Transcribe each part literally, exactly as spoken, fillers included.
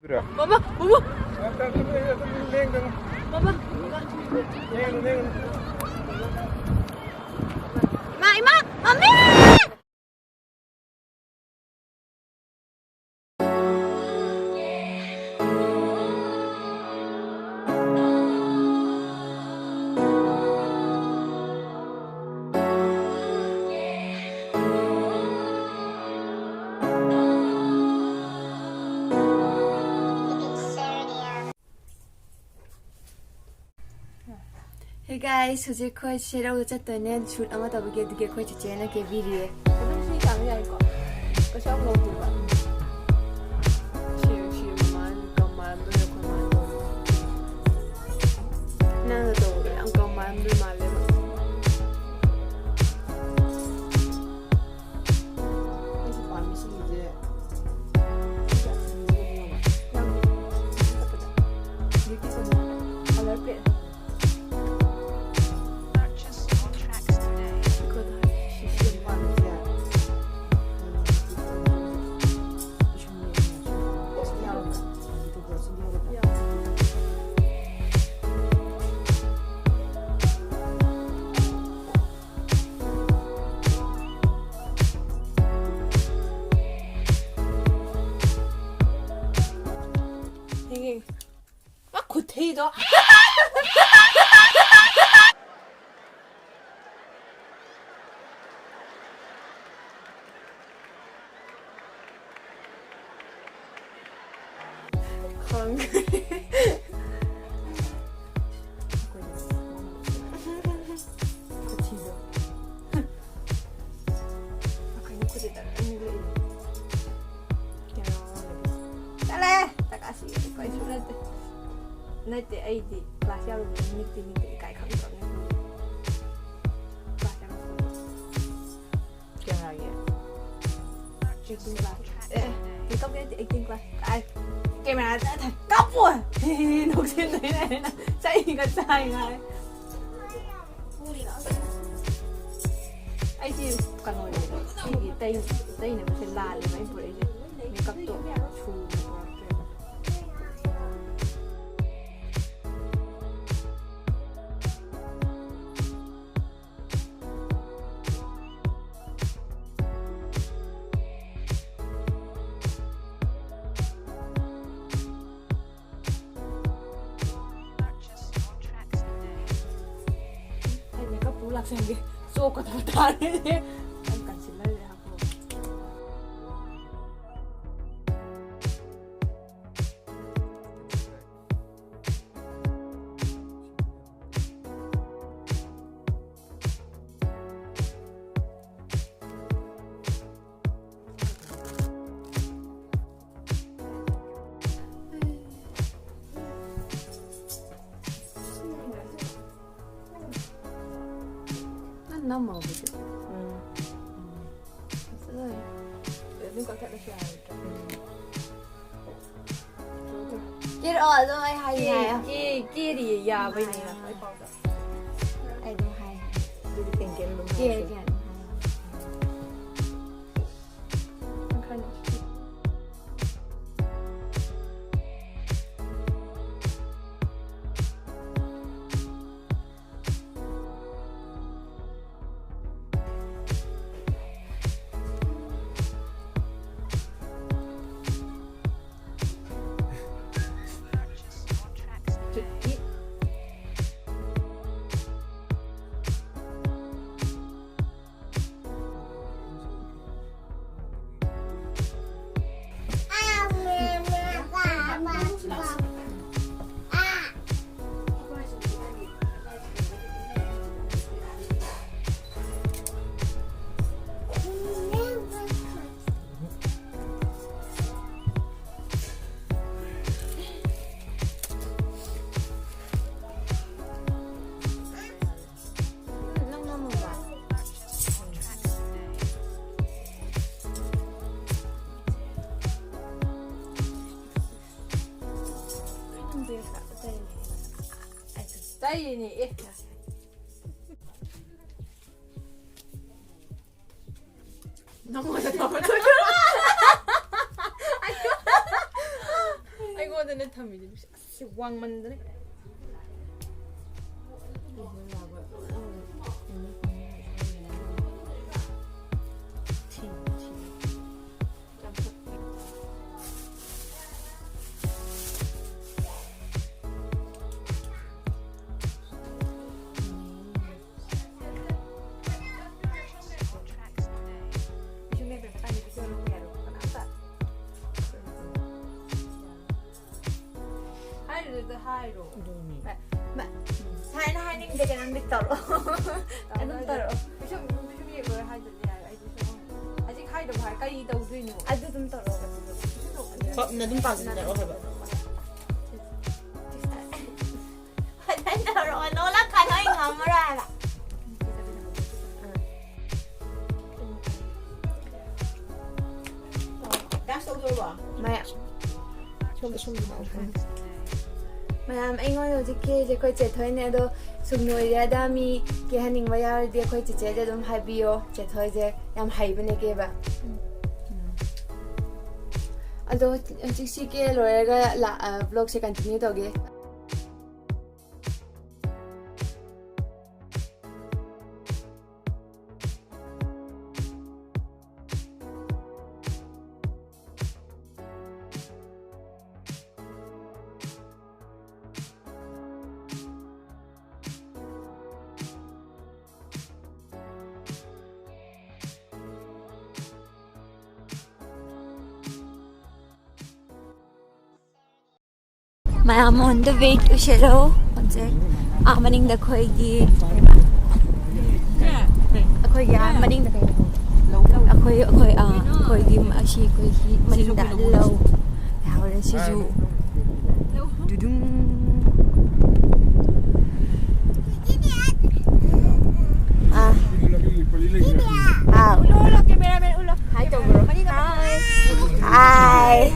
ꯃꯃꯥ, ꯃꯃꯥ꯫ ꯃꯃꯥ, ꯃꯃꯥ꯫ ꯏꯃꯥ, ꯏꯃꯥ, ꯃꯝꯃꯤ! Hey guys, ꯍꯧꯖꯤꯛ ꯑꯩꯈꯣꯏ ꯁꯦꯔꯧꯗ ꯆꯠꯇꯣꯏꯅꯦ, shoot ꯑꯃ ꯇꯧꯕꯒꯤ꯫ ꯑꯗꯨꯒꯤ ꯑꯩꯈꯣꯏ ꯆꯦꯆꯦꯅ ꯀꯦꯕꯤꯔꯤꯌꯦ꯫ ꯑꯗꯨꯝ ꯁꯤ ꯆꯥꯡ ꯌꯥꯏꯀꯣ? ꯀꯩꯁꯨ ꯌꯥꯝ ꯉꯧꯗꯦꯕ꯫ ꯁꯤ, ꯁꯤ ꯃꯃꯥꯟ ꯀꯃꯥꯟꯗꯣ ꯑꯩꯈꯣꯏ ꯃꯥꯟ ꯇꯧꯕ꯫ ꯅꯪꯅ ꯇꯧꯕꯗꯣ ꯌꯥꯝ ꯀꯃꯥꯟꯗꯣ ꯃꯥꯜꯂꯦꯕ꯫ ꯑꯩꯁꯨ ꯄꯥꯝꯃꯤ ꯁꯤꯒꯤꯁꯦ꯫ ꯌꯥꯝ ꯀꯂꯔ ꯄꯦꯠ꯫ ꯌꯦꯡꯉꯦ꯫ ꯃꯥ ꯈꯨꯊꯩꯗꯣ꯫ ꯈꯪꯗꯦ꯫ ꯈꯨꯊꯤꯗꯣ꯫ ꯀꯩꯅꯣ ꯈꯨꯊꯤ ꯇꯥꯔ ꯑꯅꯤ ꯂꯩꯔꯦ꯫ ꯀꯩꯅꯣ ꯆꯠꯂꯦ! ꯇꯀꯥꯁꯤ ꯀꯩꯁꯨ ꯅꯠꯇꯦ꯫ ꯅꯠꯇꯦ, ꯑꯩꯗꯤ class ꯌꯥꯎꯔꯨꯕꯅꯤ, ꯃꯤꯠꯇꯤ ꯃꯤꯠꯇ ꯏꯀꯥꯏ ꯈꯪꯗ꯭ꯔꯕꯅꯦ꯫ Class ꯌꯥꯎꯔꯨꯕꯅꯤ꯫ ꯀꯩꯅꯣꯒꯤ acting class꯫ ꯑꯦ, makeup ꯀꯤ ꯅꯠꯇꯦ, acting class꯫ ꯑꯥꯏ, camera ꯗ ꯊꯥ-, ꯀꯥꯞꯄꯣ! ꯅꯣꯛꯁꯤꯟꯗꯣꯏꯅꯦ ꯑꯩꯅ꯫ ꯆꯩꯒ ꯆꯥꯏ ꯉꯥꯏ꯫ ꯑꯩꯁꯤ ꯀꯩꯅꯣꯅꯦ, ꯁꯤꯒꯤ ꯇꯩ-, ꯇꯩꯅꯕꯁꯦ ꯂꯥꯜꯂꯦꯕ ꯑꯩꯅ ꯄꯨꯔꯛꯏꯁꯦ꯫ Makeup ꯇꯣ ꯁꯨꯅ ꯄꯨꯔꯛꯇ꯭ꯔꯦꯕ꯫ ꯁꯦꯝꯒꯦ꯫ ꯆꯣꯛꯀꯗꯕ ꯇꯥꯔꯦꯅꯦ꯫ ꯑꯩ concealer ꯍꯥꯞꯄꯣ꯫ ꯅꯪ ꯅꯝꯃꯕꯗꯤ? ꯎꯝ꯫ ꯐꯖꯔꯦ꯫ ꯑꯗꯨꯝ ꯀꯛꯊꯠꯂꯁꯨ ꯌꯥꯔꯣꯏꯗ꯭ꯔꯣ? ꯎꯝ꯫ ꯀꯦꯔꯛꯑꯣ, ꯑꯗꯨꯝ ꯑꯩ ꯍꯥꯏꯒꯦ ꯀꯦ-, ꯍꯥꯏꯌꯣ꯫ ꯀꯦ-, ꯀꯦꯔꯤꯌꯦ, ꯌꯥꯕꯩꯅꯦ꯫ ꯍꯥꯏꯌꯣ꯫ ꯑꯩ ꯑꯗꯨꯝ ꯍꯥꯏ꯫ ꯑꯗꯨꯗꯤ ꯀꯦꯟ ꯀꯦꯟ ꯑꯗꯨꯝ ꯀꯦ-, ꯍꯥꯏꯔꯁꯦ꯫ ꯀꯦ ꯑꯗꯨꯝ ꯍꯥꯏꯌꯣ꯫ ꯈꯪꯉꯦ꯫ ꯇꯩꯔꯤꯅꯦ ꯑꯦ꯫ ꯅꯪꯉꯣꯟꯗ ꯊꯝꯃ ꯆꯠꯈ꯭ꯔꯣ꯫ ꯑꯩꯉꯣꯟꯗꯅꯦ ꯊꯝꯃꯤꯗꯨ꯫ ꯑꯁ, ꯁꯤ ꯋꯥꯡꯃꯟꯗꯅ꯫ ꯍꯥꯏꯔꯨꯗ ꯍꯥꯏꯔꯣ꯫ ꯑꯗꯨꯅꯤ꯫ ꯁꯨꯃꯥꯏꯅ ꯍꯥꯏꯅꯤꯡꯗꯦ ꯀꯩꯅꯣꯝꯗꯤ ꯇꯧꯔꯛꯑꯣ꯫ ꯑꯗꯨꯝ ꯇꯧꯔꯛꯑꯣ꯫ ꯄꯤꯁꯨꯝ ꯄꯤꯁꯨꯝ ꯌꯦꯡꯂꯣꯏ ꯍꯥꯏꯗꯨꯗꯤ ꯌꯥꯔꯦ꯫ ꯑꯩꯗꯤ ꯁꯨꯝ ꯍꯧꯖꯤꯛ ꯍꯥꯏꯗꯕ ꯍꯥꯏ ꯀꯔꯤ ꯇꯧꯗꯣꯏꯅꯣ? ꯑꯗꯨ ꯑꯗꯨꯝ ꯇꯧꯔꯛꯑꯣ ꯑꯗꯨꯗꯤ꯫ ꯄꯞꯅ ꯑꯗꯨꯝ ꯄꯥꯝꯖꯟꯅꯔꯛꯑꯣ ꯍꯥꯏꯕ꯫ ꯐꯖꯅ ꯇꯧꯔꯛꯑꯣ꯫ ꯅꯣꯛꯂꯛꯀꯅꯣ, ꯑꯩ ꯉꯝꯃꯔꯣꯏ ꯍꯥꯏꯕ꯫ ꯗꯥꯟꯁ ꯇꯧꯗꯣꯔꯕꯣ? ꯃꯌꯥꯝ ꯁꯣꯝꯗ ꯁꯣꯝꯗ ꯂꯥꯛꯑꯣ꯫ ꯃꯌꯥꯝ, ꯑꯩꯉꯣꯟꯗ ꯍꯧꯖꯤꯛ ꯀꯦꯔꯤꯁꯦ ꯑꯩꯈꯣꯏ ꯆꯦꯊꯣꯏꯅꯦ꯫ ꯑꯗꯣ ꯁꯨꯝ ꯅꯣꯏꯔꯦꯗ ꯃꯤ ꯀꯦꯍꯟꯅꯤꯡꯕ ꯌꯥꯎꯔꯗꯤ ꯑꯩꯈꯣꯏ ꯆꯦꯆꯦꯗ ꯑꯗꯨꯝ ꯍꯥꯏꯕꯤꯌꯣ꯫ ꯆꯦꯊꯣꯏꯁꯦ ꯌꯥꯝ ꯍꯩꯕꯅꯦ ꯀꯦꯕ꯫ ꯑꯗꯣ ꯍꯧꯖꯤꯛ ꯁꯤ ꯀꯦ ꯂꯣꯏꯔꯒ ꯕ꯭ꯂꯣꯒꯁꯦ ꯀꯟꯇꯤꯅ꯭ꯌꯨ ꯇꯧꯒꯦ꯫ ꯃꯌꯥꯝ on the way to Shillong ꯍꯧꯖꯤꯛ꯫ ꯑꯥ ꯃꯅꯤꯡꯗ ꯑꯩꯈꯣꯏꯒꯤ ꯑꯩꯈꯣꯏꯒꯤ ꯑꯥ ꯃꯅꯤꯡꯗ ꯀꯩꯅꯣ ꯑꯩꯈꯣꯏ ꯑꯩꯈꯣꯏ ꯑꯥ ꯑꯩꯈꯣꯏꯒꯤ ꯑꯁꯤ ꯑꯩꯈꯣꯏꯒꯤ ꯃꯅꯤꯡꯗ ꯂꯧ ꯂꯩꯍꯧꯔꯦ꯫ ꯁꯤꯁꯨ ꯗꯨꯗꯨꯡ꯫ ꯑꯥ꯫ ꯑꯥ꯫ ꯎꯠꯂꯣ, ꯎꯠꯂꯣ, cameraman ꯎꯠꯂꯣ꯫ Hi ꯇꯧꯕ꯭ꯔꯣ? Hi꯫ Hi꯫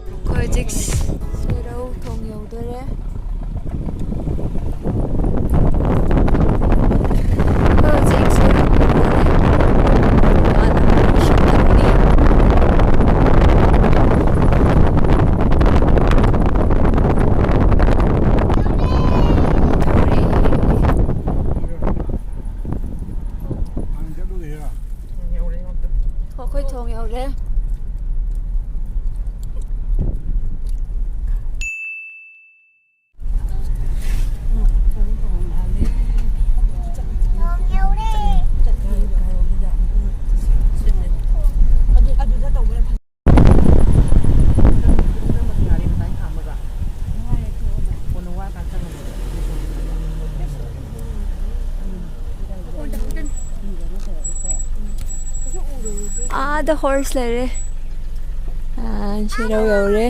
ꯑꯩꯈꯣꯏ ꯍꯧꯖꯤꯛ ꯁꯦꯔꯧ ꯊꯣꯡ ꯌꯧꯗꯣꯔꯦ꯫ ꯑꯥꯗ horse ꯂꯩꯔꯦ꯫ ꯑꯥ, ꯁꯦꯔꯧ ꯌꯧꯔꯦ꯫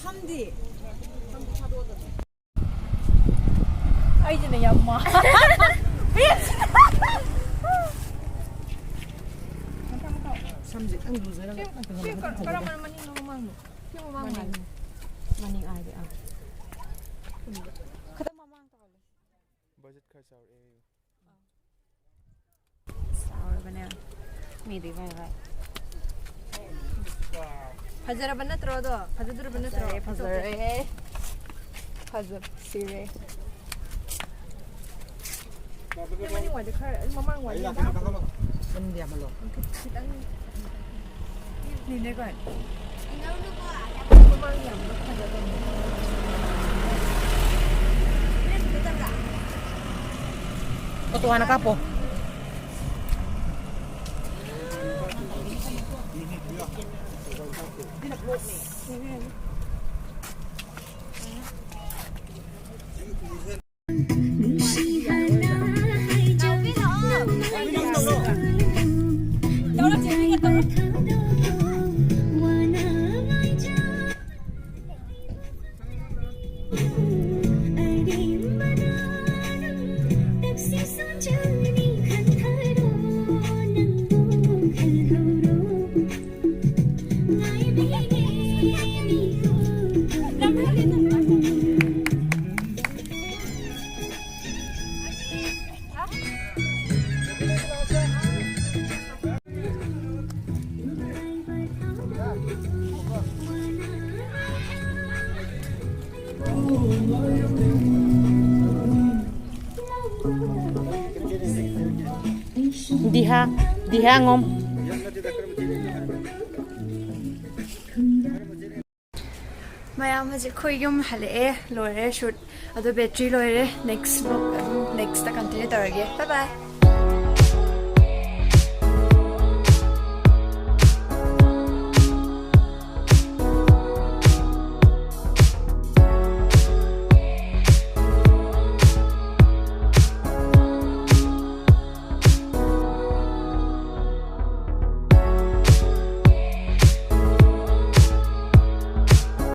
ꯁꯝꯗꯤ? ꯑꯩꯁꯤꯅ ꯌꯥꯝ ꯃꯥ-, ꯁꯝꯁꯦ ꯈꯤꯇꯪ ꯂꯨꯖꯔꯒ ꯁꯤ, ꯁꯤ ꯀꯔꯝꯕꯅ ꯃꯅꯤꯡꯂꯣ ꯃꯃꯥꯡꯂꯣ? ꯁꯤ ꯃꯃꯥꯡ ꯃꯥꯜꯂꯦ꯫ ꯃꯅꯤꯡ ꯑꯥꯏꯗꯤ ꯑꯥ꯫ ꯈꯤꯇꯪ ꯃꯃꯥꯡ ꯇꯧꯍꯜꯂꯣ꯫ ꯕꯖꯦꯠ ꯈꯔ ꯆꯥꯎꯔꯛꯑꯦ꯫ ꯆꯥꯎꯔꯕꯅꯦ꯫ ꯃꯤꯗꯤ ꯚꯥꯏ ꯚꯥꯏ꯫ ꯐꯖꯔꯕ ꯅꯠꯇ꯭ꯔꯣ ꯑꯗꯣ? ꯐꯖꯗꯣꯔꯕ ꯅꯠꯇ꯭ꯔꯣ? ꯐꯖꯔꯦ, ꯐꯖꯔꯦ꯫ ꯐꯖ ꯁꯤꯔꯦ꯫ ꯁꯤ ꯃꯅꯤꯡ ꯋꯥꯏꯗ ꯈꯔ, ꯃꯃꯥꯡ ꯋꯥꯏꯗ ꯌꯥꯝ ꯍꯥꯞꯄꯅꯦ꯫ ꯃꯅꯤꯡꯗ ꯌꯥꯝꯍꯜꯂꯣ꯫ ꯈꯤꯇꯪ ꯅꯤꯅꯦꯀꯣ꯫ ꯃꯃꯥꯡ ꯌꯥꯝ ꯐꯖꯕꯅꯦ꯫ ꯐꯣꯇꯣ ꯍꯥꯟꯅ ꯀꯥꯞꯄꯣ꯫ ꯗꯤꯍꯥ, ꯗꯤꯍꯥ ꯉꯣꯝ꯫ ꯃꯌꯥꯝ ꯍꯧꯖꯤꯛ ꯑꯩꯈꯣꯏ ꯌꯨꯝ ꯍꯜꯂꯛꯑꯦ, ꯂꯣꯏꯔꯦ ꯁꯨꯠ꯫ ꯑꯗꯣ ꯕꯦꯇ꯭ꯔꯤ ꯂꯣꯏꯔꯦ꯫ ꯅꯦꯛꯁ ꯕ꯭ꯂꯣꯛ ꯑꯗꯨꯝ ꯅꯦꯛꯁꯇ ꯀꯟꯇꯤꯅ꯭ꯌꯨ ꯇꯧꯔꯒꯦ꯫ ꯕꯥꯏ ꯕꯥꯏ꯫